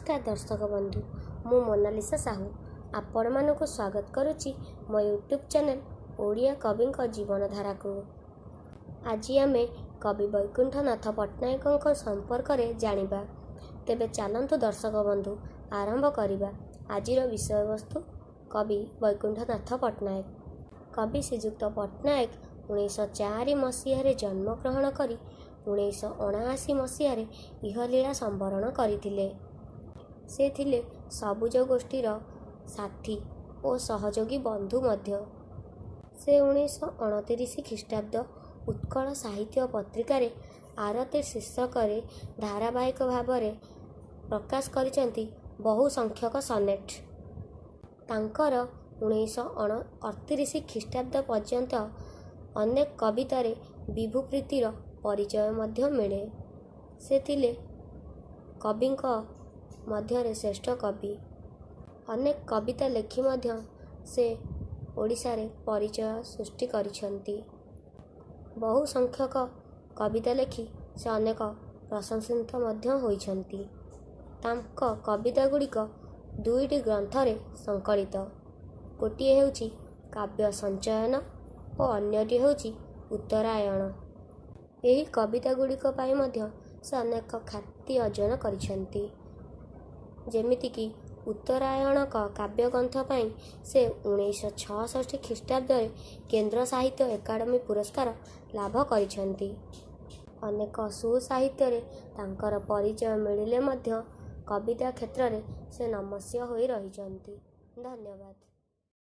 ନମସ୍କାର ଦର୍ଶକ ବନ୍ଧୁ, ମୁଁ ମୋନାଲିସା ସାହୁ ଆପଣମାନଙ୍କୁ ସ୍ୱାଗତ କରୁଛି ମୋ ୟୁଟ୍ୟୁବ୍ ଚ୍ୟାନେଲ୍ ଓଡ଼ିଆ କବିଙ୍କ ଜୀବନଧାରାକୁ। ଆଜି ଆମେ କବି ବୈକୁଣ୍ଠନାଥ ପଟ୍ଟନାୟକଙ୍କ ସମ୍ପର୍କରେ ଜାଣିବା। ତେବେ ଚାଲନ୍ତୁ ଦର୍ଶକ ବନ୍ଧୁ, ଆରମ୍ଭ କରିବା ଆଜିର ବିଷୟବସ୍ତୁ କବି ବୈକୁଣ୍ଠନାଥ ପଟ୍ଟନାୟକ। କବି ଶ୍ରୀଯୁକ୍ତ ପଟ୍ଟନାୟକ 1904 ମସିହାରେ ଜନ୍ମଗ୍ରହଣ କରି 1979 ମସିହାରେ ଇହଲୀଳା ସମ୍ବରଣ କରିଥିଲେ। ସେ ଥିଲେ ସବୁଜ ଗୋଷ୍ଠୀର ସାଥୀ ଓ ସହଯୋଗୀ ବନ୍ଧୁ ମଧ୍ୟ। ସେ 1929 ଖ୍ରୀଷ୍ଟାବ୍ଦ ଉତ୍କଳ ସାହିତ୍ୟ ପତ୍ରିକାରେ ଆରତି ଶୀର୍ଷକରେ ଧାରାବାହିକ ଭାବରେ ପ୍ରକାଶ କରିଛନ୍ତି ବହୁ ସଂଖ୍ୟକ ସନେଟ୍। ତାଙ୍କର 1938 ଖ୍ରୀଷ୍ଟାବ୍ଦ ପର୍ଯ୍ୟନ୍ତ ଅନେକ କବିତାରେ ବିଭୁପ୍ରୀତିର ପରିଚୟ ମଧ୍ୟ ମିଳେ। ସେ ଥିଲେ କବିଙ୍କ ମଧ୍ୟରେ ଶ୍ରେଷ୍ଠ କବି। ଅନେକ କବିତା ଲେଖି ମଧ୍ୟ ସେ ଓଡ଼ିଶାରେ ପରିଚୟ ସୃଷ୍ଟି କରିଛନ୍ତି। ବହୁ ସଂଖ୍ୟକ କବିତା ଲେଖି ସେ ଅନେକ ପ୍ରଶଂସିତ ମଧ୍ୟ ହୋଇଛନ୍ତି। ତାଙ୍କ କବିତା ଗୁଡ଼ିକ ଦୁଇଟି ଗ୍ରନ୍ଥରେ ସଂକଳିତ। ଗୋଟିଏ ହେଉଛି କାବ୍ୟ ସଞ୍ଚୟନ ଓ ଅନ୍ୟଟି ହେଉଛି ଉତ୍ତରାୟଣ। ଏହି କବିତା ଗୁଡ଼ିକ ପାଇଁ ମଧ୍ୟ ସେ ଅନେକ ଖ୍ୟାତି ଅର୍ଜନ କରିଛନ୍ତି। ଯେମିତିକି ଉତ୍ତରାୟଣ କାବ୍ୟଗ୍ରନ୍ଥ ପାଇଁ ସେ 1966 ଖ୍ରୀଷ୍ଟାବ୍ଦରେ କେନ୍ଦ୍ର ସାହିତ୍ୟ ଏକାଡେମୀ ପୁରସ୍କାର ଲାଭ କରିଛନ୍ତି। ଅନେକ ସୁସାହିତ୍ୟରେ ତାଙ୍କର ପରିଚୟ ମିଳିଲେ ମଧ୍ୟ କବିତା କ୍ଷେତ୍ରରେ ସେ ନମସ୍ୟ ହୋଇ ରହିଛନ୍ତି। ଧନ୍ୟବାଦ।